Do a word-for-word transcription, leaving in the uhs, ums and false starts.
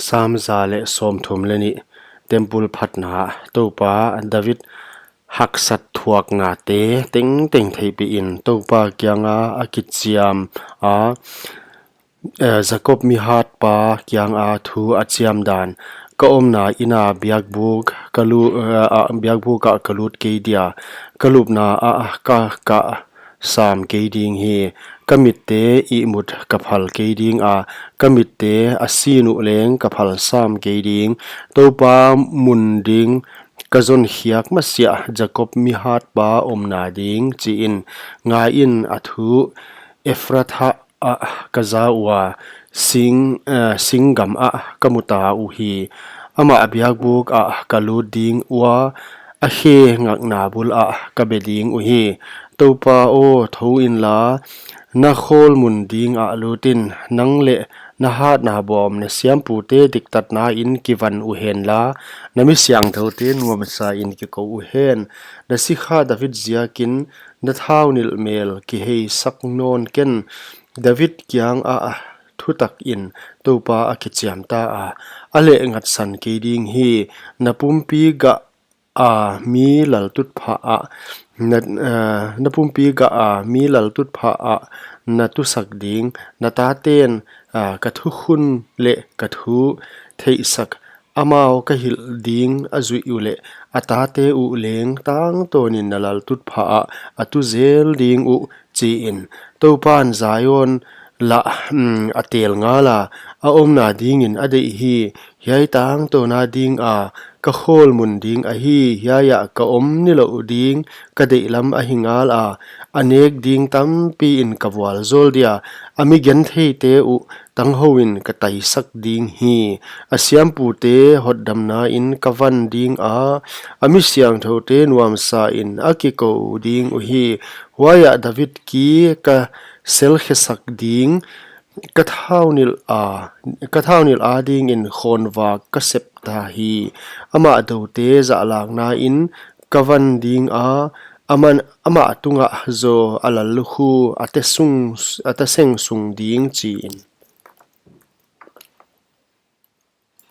Sam za leh sawmthum leh nih. Temple phatna. Toupa David haksat thuaknate tengteng theihpih in Toupa kianga a kichiam a, eh, Jakob mihatpa kianga thu a chiam dan. Ka omna ina biakbuk ka lu-, eh, ah, biakbuk ah ka lut kei dia, ka lupna ah ka, ka sam kei ding hi. Ka mitte ihmut ka phal kei ding a, ka mitte a sin uh leng ka phal sam kei ding. Toupa mun ding ka zon khiak masiah Jakob mihatpa omna ding, chi in. Ngaiin, a thu Ephrathah ah ka za ua, sing, eh, singgam ah ka mu ta uhi. Amah biakbuk ah ka lut ding ua, a khe ngakna bul ah ka be ding uhi. Toupa aw, thou inla, na khawl mun ding ah lut in, nang leh na hatna bawm na siampute diktatna in kivan uhen la, na mi siangthoute nuamsa in kikou uhen. Na sikha David ziakin na thaunilh mel kiheisak nawn ken. David kiangah thutak in Toupa a kichiam ta a, a lehngatsan kei ding hi. Na pumpi gah a mi laltutphah ah, na, eh, na pumpi gah a mi laltutphah ah na tusak ding. Na taten, ah, ka thukhun leh ka thu theihsak, amau ka hilh ding a zuih uleh, a tate uh leng tangtawnin na laltutphah ah a tu zel ding uh, chi in. Toupan Zion lah, mm, a tel ngal a, a omna dingin a deih hi. Hiai tangtawna dinga ka khawl mun ding ahi, hiai ah ka om nilouh ding ka deihlam ahi ngal a, a nek ding tampi in ka vualzawl dia, a mi gentheite uh tanghou in ka taisak ding hi. A siampute hotdamna in ka van ding a, a mi siangthoute nuamsa in a kikou ding uhi. Huaiah David ki ka selkhesak ding, ka thaunilh a, ka thaunilh adingin khawnvak ka sep ta hi. Amah doute zahlakna in ka van ding a, aman, amah tungah zaw a lallukhu a tesung, a teseng sung ding, chi in.